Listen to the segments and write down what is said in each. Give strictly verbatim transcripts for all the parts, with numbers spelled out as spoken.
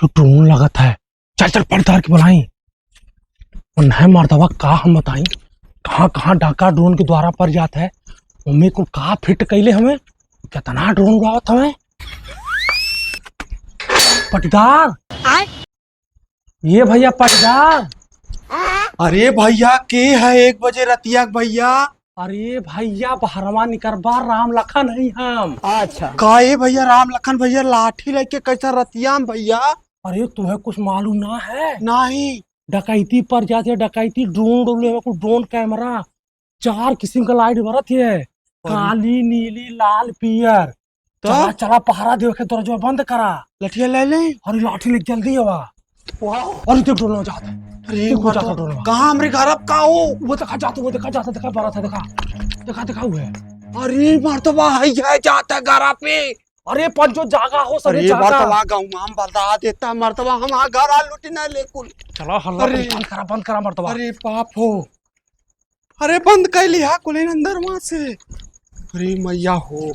तो ड्रोन लगत है। चल, चल, पटदार के बुलाई। और नहीं मर्दवा, का हम बताई, कहाँ, कहाँ डाका ड्रोन के द्वारा पर जात है। ओमे कुल का फिट कैले हमें, कितना ड्रोन उड़ावत हमें। पटदार, आय? ये भैया पटदार। अरे भैया, के है एक बजे रतिया के भैया? अरे भैया, बहरवा निकरबा, राम लखन है हम। अच्छा। का ए भैया, राम लखन भैया, लाठी लेके कैसा रतिया में भैया? अरे, तुम्हें कुछ मालूम ना है? नहीं। डकैती पर जाते, डकैती ड्रोन उड़ले, कुल ड्रोन कैमरा, चार किस्म का लाइट बरत है, अरे। काली, नीली, लाल, पियर। तो? चला, चला, पहरा देवे के दरजवा बंद करा। लठिया ले ले। अरे, लाठी ले जल्दी आवा। वाह। अरे, देख ड्रोन जात है। अरे, देख, वो जात है ड्रोन। कहाँ हमरे घर अब का हो? वो देखा जात, वो देखा जात, देखा बरत है, देखा। देखा, देखा हुआ है। अरे, मर्दवा है, ये जात है घर पे। अरे पंचो, जागा हो, सभी अरे जागा। मर्दवा, गाँव में हम बता देता मर्दवा, हम आ घर आ लुटी ना ले कुल। चलो हल्ला अरे। बंद करा, बंद करा मर्दवा। अरे बाप हो, अरे बंद कर लिया कुल अंदर वहां से। अरे मैया हो,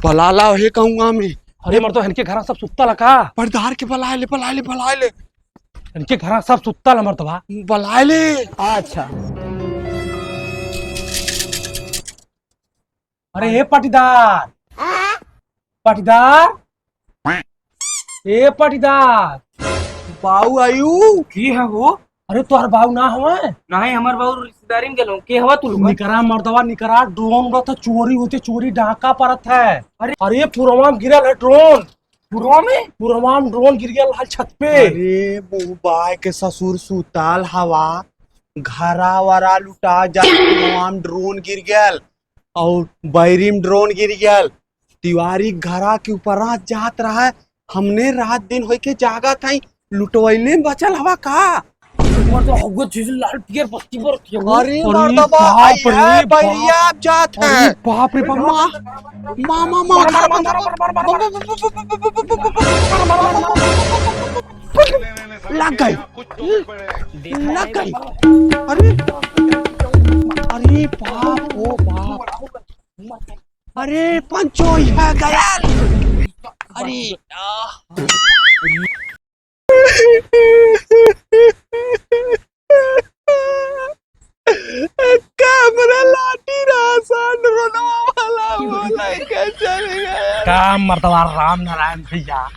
बलाला हे गाँव में। अरे मर्दवा, इनके घर सब सुत्ता लका। पटदार के बलाए ले, बलाए ले, बलाए ले। इनके घर सब सुत्ता ला मर्दवा। बलाए ले। अच्छा। अरे ए पटीदार, पटीदार, ए पटीदार। बाऊ आयु? की है हो? अरे तोहर बाऊ ना हवे? नहीं, हमार बाऊ रिश्तेदारी में गेलो। के हवा तू लोग? निकरा मर्दवा, निकरा, ड्रोन उड़त है, चोरी होते, चोरी डाका परत है। अरे, अरे पुरवा में गिरल है ड्रोन। पुरवा में? पुरवा में ड्रोन गिर गया लाल छत पे। अरे मुंह बाय के ससुर सुताल हवा, घरा वरा लुटा जा, पुरवा में ड्रोन गिर गया। और बैरी में ड्रोन गिर गयल। तिवारी घरा के ऊपर रात जात रहा है, हमने रात दिन होई के जागत हई, लुटवैले में बचल हवा का? ऊपर तो हगो चीज लाल पियर बत्ती बरती है। अरे अरे मर्दबा, बाप आई रे है, बाप। बैरिया आप जात अरे है। बाप रे बाप। माँ, माँ, माँ, माँ, मार, मार, मार, मार, मार, मार, मार, मार। लग गई, लग गई। अरे, अरे बाप, ओ बाप। अरे पंचो, यह गया। अरे, आह। का हमरा लाठी रहा सन, रोनवा वाला, वो लइका चल गया। का मर्दवा राम नारायण भैया,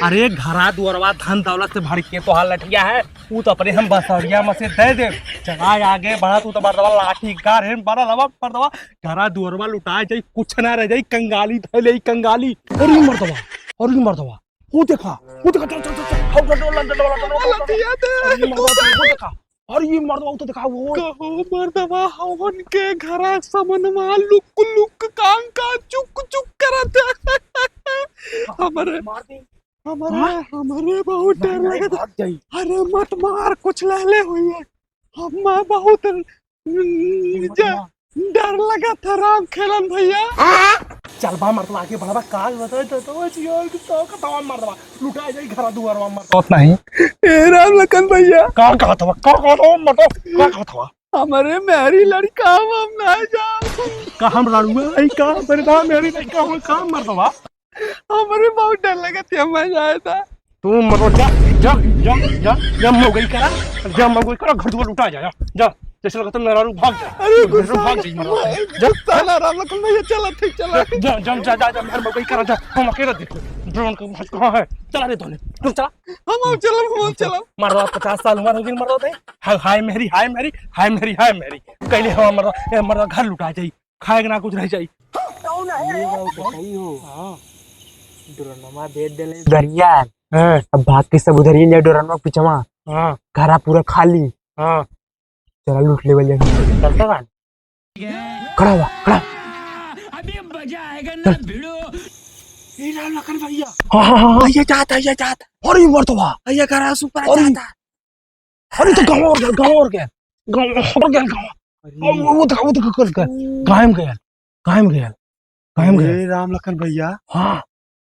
अरे घरा दुअरवा धन दौलत से भर के तोहार लठिया है, ऊ तो अपने हम बसरिया में से दे दे। चला आगे बढ़ा, तू तो मर्दवा लाठी गार है, बड़ा लवा मर्दवा, घरा दुअरवा लुटाए जाई, कुछ ना रह जाई, कंगाली धैले ही कंगाली। अरे मर्दवा, अरे मर्दवा, वो देखा, वो देखा, चल, चल, चल, चल, हौ, डंडा वाला, डंडा वाला, डंडा वाला, डंडा वाला। अरे, ये मर्दवा, वो तो देखा, वो। कहो मर्दवा, हवन के घरा समनवा लुक लुक कांका चुक चुक करत। हमरे, मार दे। हमरे, हाँ? हमरे बहुत डर लगत। भाग जाई। अरे मत मार, कुछ लहले हुई है। हम बहुत डर लगत है राम खेलन भैया। चल बा मर्दवा, आगे बढ़बा, का बताए तो, तो यार, कि तो का तवा मर्दवा, लुटा जाई घरा दुआरवा मर्दवा। नहीं। ए राम लखन भैया। का कहत हवा, का कहत हवा मर्दवा, का कहत हवा? हमरे मेहरी लड़का हम, हम ना जाओ। का हम लड़ुआ है, का बरदा मेहरी लड़का हो, का मर्दवा? हमरे बहुत डर लगत है, मजा आया था। तू मरो, जा, जा, जा, जा, जा, मौगई करा, जा, मौगई करा, घर दुआर लुटा जा, जा, जा, जैसे लगता मेहरारू भाग जा, अरे, घर से गुस्सा भाग जा, मरो, ए, जा, गुस्सा ना, राम लखन भैया, चला, ठीक, चला। जा, जा, जा, जा, जा, मेहर मौगई करा, जा, हम अकेला देख ले, ड्रोन का भाग कहाँ है, चला रे धोने, तू चला। हम, हम चलब, हम चलब। मरो, पचास साल उम्र हो गई, मरो दे, हाय, हाय मेहरी, हाय मेहरी, हाय मेहरी, हाय मेहरी, कैले हवा मरो, ए, मरो, घर लुटा जाई, खाए के ना कुछ रह जाई। ये बाबू बताई हो। हाँ। ड्रोनमा दे देले उधरिया। हाँ। अब भाग के सब उधरिया जाए ड्रोनमा के पिछवा। हाँ। घरा पूरा खाली। हाँ। चला लूट लेवल जाए। चलता का? खड़ा हुआ, खड़ा। अभी मजा आएगा ना भिड़ो। ए राम लखन भैया। हाँ, हाँ, हाँ, हाँ। भैया जात, भैया जात। अरे मर्दवा। भैया घरा सुपर अरे। जाता। अरे तो गाँव और गया, गाँव और गया, गाँव और गया, गाँव। अरे। वो, वो देखा, वो देखा, कल का। ओ। गायम गया, गायम गया, गायम गया। ए राम लखन भैया। हाँ।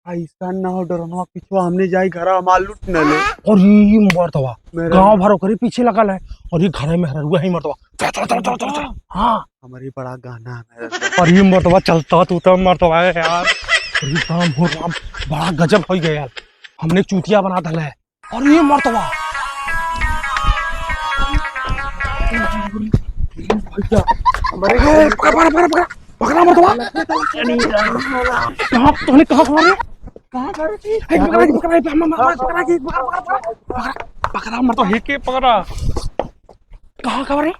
ऐसा ना हो, डरनवा पिछवा हमने जाई घरा हमार लूट न ले। और ये, ये मर्दवा, मेरा गाँव भर ओकरे पीछे लगल है। और ये घरे में हररुआ ही मर्दवा। चल, चल, चल, चल, चल, चल। हाँ। हमारी बड़ा गहना है मेरा। और ये मर्दवा चलता, तू तो मर्दवा है यार। अरे राम हो राम, बड़ा गजब हो गया यार। हमने चूतिया बना डाला है। अरे मर्दवा। भैया, अरे, पकड़, पकड़, पकड़, पकड़। पकड़ा मर्दवा। कहाँ, तूने कहाँ खबर है? कहाँ खबर है? ए, पकड़ा, पकड़ा, पकड़ा, पकड़ा, पकड़ा, पकड़ा, पकड़ा, पकड़ा, पकड़ा, पकड़ा, मर्दवा, हे के पकड़ा? कहाँ खबर है?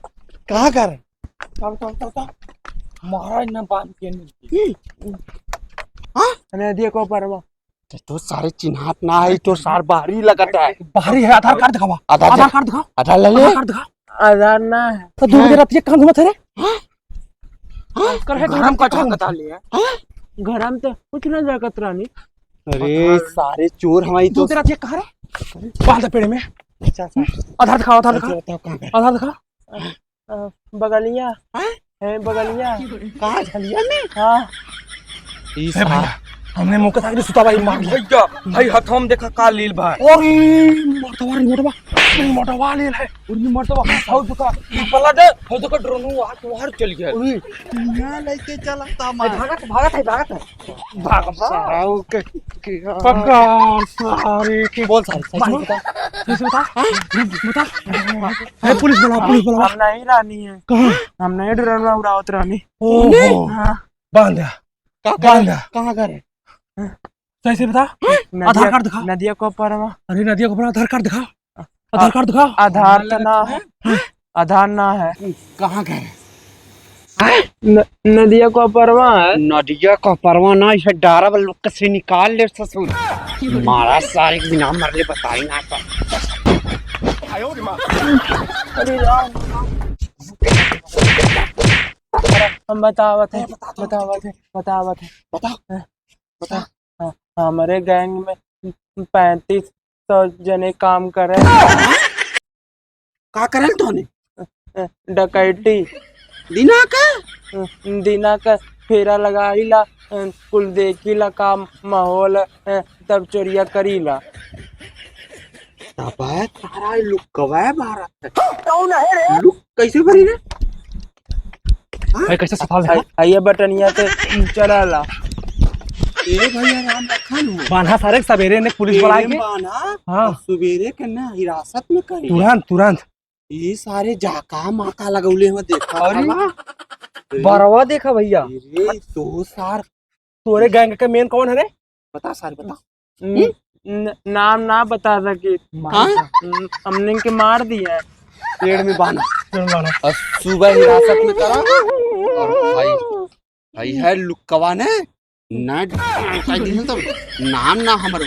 कहाँ कर? तब, तब, तब, तब। महाराज ने बांध के नहीं। हाँ? नदिया को परवा। तो, तो सारे चिन्हात ना है, तो सार बाहरी लगत है। बाहरी है, आधार कार्ड दिखावा। आधार आधार जा-, कार्ड दिखा। आधार ले ले। आधार कार्ड दिखा। आधार ना है। तो दो बजे हाँ। रात ये कहाँ घूमत है रे? हाँ? हाँ? कर है, घर हम कहाँ कटा कटा लिया। हाँ? घर हम तो कुछ ना जाकत रानी। अरे, सारे चोर हमारी दो तो बजे रात ये कहाँ रे? बांध पेड़ में। अच्छा, अच्छा। आधार दिखाओ, आधार अच्छा, दिखा। बताओ, कहाँ गए? आधार दिखा। अ, बगलिया। हैं? हैं, बगलिया। कहाँ, झलिया में? हाँ। ई हे भैया, हमने मौका था कि सुता भाई मार लिया। भैया, भाई हथवा में देखा का लील भाई। अरे, मर्दवा रे, मर्दवा। नहीं, मर्दवा लील है। अरे, मर्दवा, हौ देखा, ई पल्ला दे, हौ देखा, ड्रोन हुआ, तोहार चल गया। अरे। यहाँ लेके चला था ए, मैं। भागत, भागत है, भागत है। भाग, भाग। सारा ओके, के, पकड़ सारे के। बोल सारे, सही से बता। सही से बता। बता। ए, पुलिस बुलाओ, पुलिस बुलाओ। हम नहीं रानी है। कहाँ? हम नहीं डरना उड़ावत रानी। ओहो। हाँ। बांध। का बांध। करे? कहाँ करे? सही से बता। नदिया, आधार कार्ड दिखा। नदिया को परवा। अरे, नदिया को परवा, आधार कार्ड दिखा। आधार कार्ड दिखा। आधार तो ना है। हाँ। आधार ना है। कहाँ गए? न-, नदिया को परवा है। नदिया को परवा ना, इसे डारा बल लोग से निकाल ले ससुर। मारा सारे के बिना मरले बताई ना तो। अरे राम। हम बतावत है, बतावत है, बतावत है। बता। बता। हाँ, हमरे गैंग में पैंतीस सौ जने काम करे। का करल तोने? डकैती। दिना का? दिना का फेरा लगाइला, कुल देखिला का माहौल, तब चोरिया करीला। तबे तारा लुकवा भारत। कौन है रे? लुक कैसे भरी रे? हाँ? भाई, कैसे सफा देखा? आ, आ, ये बटनिया से चलाला। ए भैया, राम रखा नु। बान्हा सारे सवेरे ने पुलिस बुलाए के। बान्हा, हाँ। और सवेरे के ना हिरासत में करी। तुरंत, तुरंत। ये सारे जाका माका लगौले हुए देखा अरे, था ना? बरवा देखा भैया। अरे, तो सार तोरे गैंग के मेन कौन है रे? बता सारे, बता। न-, हम्म? न-, नाम ना बता सकी। हाँ? न-, हमने के मार दिया है। पेड़ में बांधा। पेड़ में बांधा। और सुबह हिरासत में करा। और भाई, भाई है लुकवा ने, ना कह दी तो नाम ना हमरो।